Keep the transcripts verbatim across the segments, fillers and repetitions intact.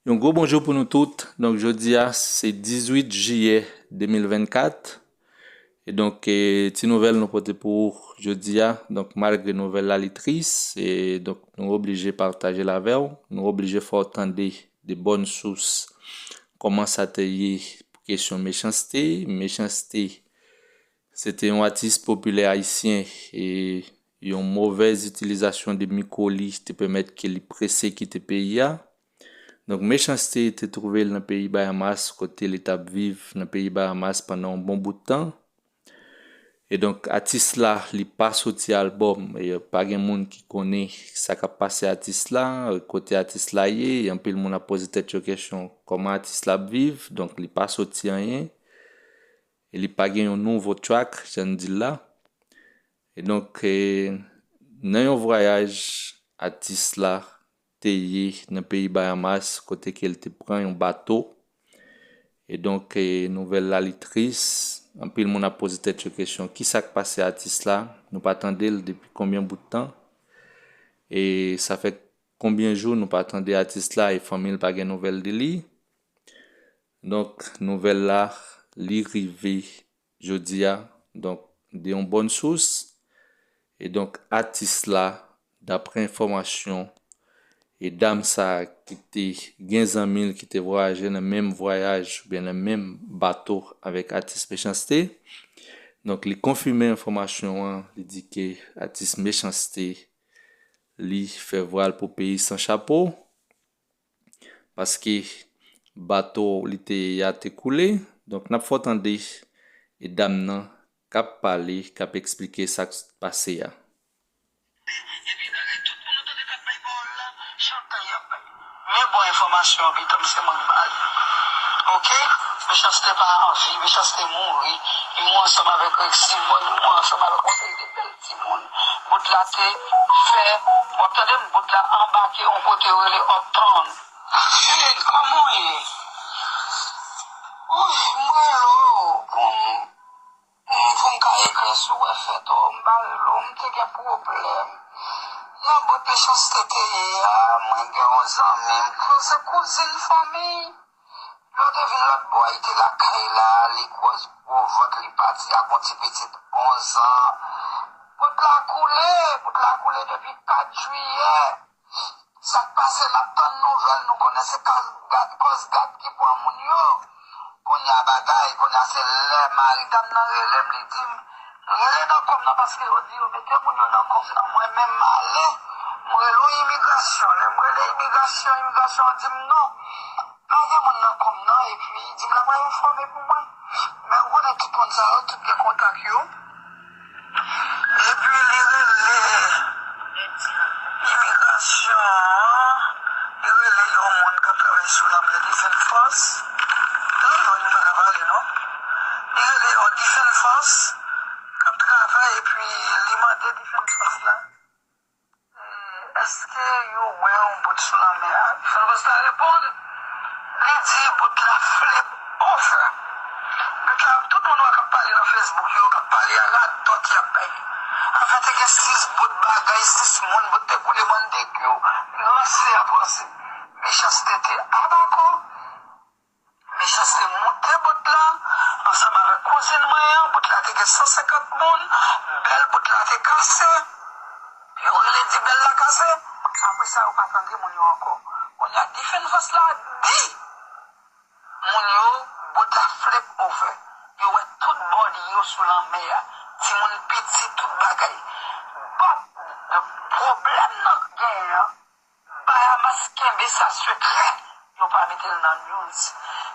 Yon gwo bonjou pou nou tout. Donk, jodi a, se dizuit jiyè de mil vennkat. E donk, e, ti nouvèl nou pote pou ou jodi a. Donk, malgre nouvèl la, li tris, e donk, nou oblije pataje l avè w. Nou oblije fè w tande de bòn sous kòman sa te ye pou kesyon Mechanste. Mechanste, se te yon atis popilè ayisyen, e yon movèz itilizasyon de mikwo li te pèmèt ke li prese kite peyi a. Donk, Mechanste te twouve l nan peyi Bahamas, kote li t ap viv nan peyi Bahamas pandan yon bon bout tan. E donk, atis la, li pa soti albòm, e pa gen moun ki konnen sa k ap pase atis la, kote atis la ye, e anpil moun ap poze tèt yo kesyon kòman atis la ap viv, donk li pa soti anyen, e li pa gen yon nouvo track, jan n di l la. E donk, e, nan yon vwayaj atis la te ye nan peyi Bahamas, kote ke l te pran yon bato. E donk, e, nouvèl la, li tris. Anpil moun ap poze tèt yo kesyon, kisa k pase atis la? Nou pa tande l depi konbyen bout tan? E sa fè konbyen jou nou pa tande atis la e fanmi l pa gen nouvèl de li? Donk, nouvèl la, li rive jodi a, donk, de yon bòn sous. E donk, atis la, daprè enfòmasyon, e dam sa a ki te gen zanmi l ki te vwayaje nan menm vwayaj oubyen nan menm bato avèk atis Mechanste. Donk, li konfime enfòmasyon an, li di ke atis Mechanste, li fè vwal pou peyi san chapo, paske bato li te ye a te koule. Donk, n ap fè w tande e dam nan k ap pale, k ap eksplike sa k pase a. Epi bagay tout moun nou tande k ap bay pawòl la, chantay y ap bay. Men bon enfòmasyon an, pitanm se mwen k ba li. Oke? Mechanste pa an vi, Mechanste mouri. Li mouri ansanm avèk Rexy Paul, li mouri ansanm avèk yon seri de bèl timoun. Bout la te fè, w ap tande m, bout la anbake yon kote yo rele Uptown. Hey, kòman w ye? Wi, m rele w pou m, m, pou m ka eklèsi w, wè fèt ou, m pa rele w, m te gen pwoblèm. Nan bout Mechanste te ye a, mwen gen yon zanmi m, se kouzin fanmi. Lè w te vin lòt bò a, li te lakay la, li gwòs gwo vant, li pati ak yon ti pitit onz an. Bout la koule, bout la koule depi kat jiyè. Sa k pase, n ap tann nouvèl, nou konnen se Coast Guard, Coast Guard ki pran moun yo. Kounye a bagay, kounye a se lè mari dam nan rele m, li di m, rele nan kò m nan paske yo di yo mete moun yo nan kò m nan. Mwen menm m ale, m rele w imigrasyon. Lè m rele imigrasyon, imigrasyon an di m non. Pa gen moun nan kò m nan, epi li di m l ap al enfòme pou mwen. Men ou konnen tout moun sa yo, tout gen kontak yo. Epi li rele imigrasyon an, li rele yon moun k ap travay sou lanmè, Defenn Fòs. Li rele yon, li pa ka pale non. Li rele yon Defenn Fòs k ap travay, epi li mande Defenn Fòs la, èske yo wè yon bout sou lanmè a? Defenn Fòs la reponn, li di bout la flip over. Bout la, tout moun wè k ap pale nan Facebook yo, k ap pale a radòt y ap bay. Anfen, te gen sis bout bagay, sis moun, bout te koule bann degyo. Ranse ap ranse. Mechanste te abako. Mechanste moute bout la ansanm avèk kouzin mwen an. Bout la te gen san senkant moun. Bèl bout la te kase. Yo rele di bèl la kase. Apre sa, yo pa tande moun yo ankò. Kounye a, Defenn Fòs la di moun yo, bout la flip over. Yo wè tout body yo sou lanmè a. Timoun piti, tout bagay. But, pwoblèm nan genyen an, Bahamas kenbe sa sekrè. Yo pa mete l nan news.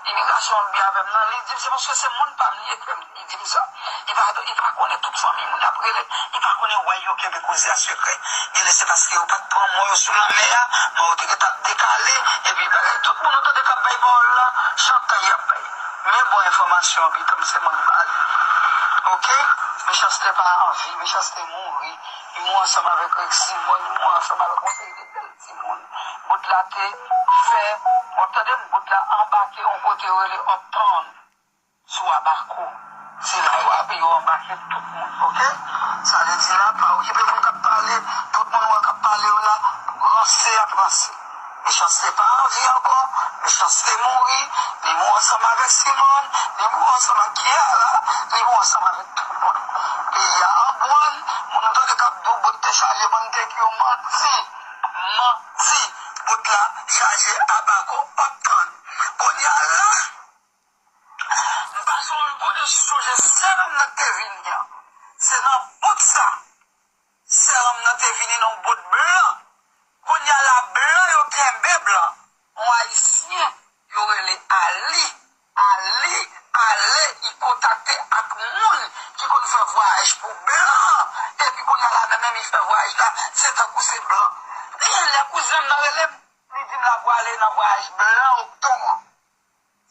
Imigrasyon an byen avè m nan, li di m se paske se moun pa m li ekri m, li di m sa. Li pa, li pa konnen tout fanmi moun y ap rele, li pa konnen why yo kenbe koze a sekrè. Genlè se paske yo pa t pran mò yo sou lanmè a, mò yo te gentan ap dekale, epi bagay tout moun ou tande k ap bay pawòl la, chantay y ap bay. Men bon enfòmasyon an, pitanm se mwen k ba li. Oke? Mechanste pa an vi, Mechanste mouri. Li mouri ansanm avèk Rexy Paul, li mouri ansanm avèk yon seri de bèl timoun. Bout la te fè, w ap tande m, bout la anbake yon kote yo rele Uptown, sou Abaco. Se la yo ap, yo anbake tout moun, oke? Sa vle di la, pa okipe moun k ap pale, tout moun wè k ap pale yo la, ranse y ap ranse. Mechanste pa an vi ankò, Mechans te mouri, li mouri ansanm avèk Simone, li mouri ansanm ak Kiara, li mouri ansanm avèk tout moun. Peyi a an bwòn, moun ou tande k ap di w bòt te chaje, moun te ki yo manti, manti, bòt la chaje abako, ap tann. Kounye a la, m pa sonje, kote sonje sè nonm nan k te vini an. Se nan bòt sa. Sè nonm nan te vini nan yon bòt blan. Kounye a la, blan yo kenbe blan. Yon Ayisyen, yo rele Ali. Ali ale, li kontakte ak moun ki konn fè vwayaj pou blan an. Epi kounye a la, menm, menm li fè vwayaj la, se tankou se blan. Lè kouzen m nan rele m, li di m l ap prale nan vwayaj blan Okton an.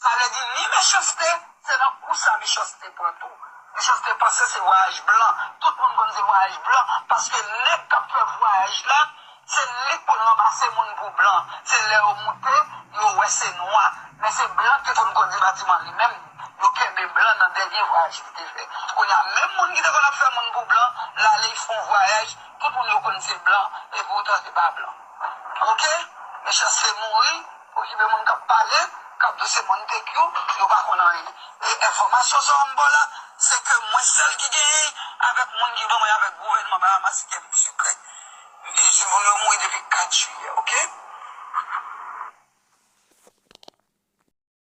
Sa vle di ni Mechanste, se nan kou sa Mechanste pran tou. Mechanste panse se vwayaj blan. Tout moun konn se vwayaj blan, paske nèg k ap fè vwayaj la, se li k konn ranmase moun pou blan. Se lè yo moute, yo wè se nwa. Men se blan ki konn kondui batiman li menm. Yo kenbe blan nan dènye vwayaj li te fè. Kounye a, menm moun ki te konn ap fè moun pou blan, l ale, l fè yon vwayaj, tout moun yo konn se blan, e poutan se pa blan. Oke? Mechanste mouri, okipe moun k ap pale, k ap di se moun te kyou, yo pa konn anyen. E enfòmasyon sa a m ba w la, se ke mwen sèl ki genyen avèk moun ki ban mwen avèk gouvènman Bahamas ki gen sekrè. E se moun yo mouri depi kat jiyè, oke?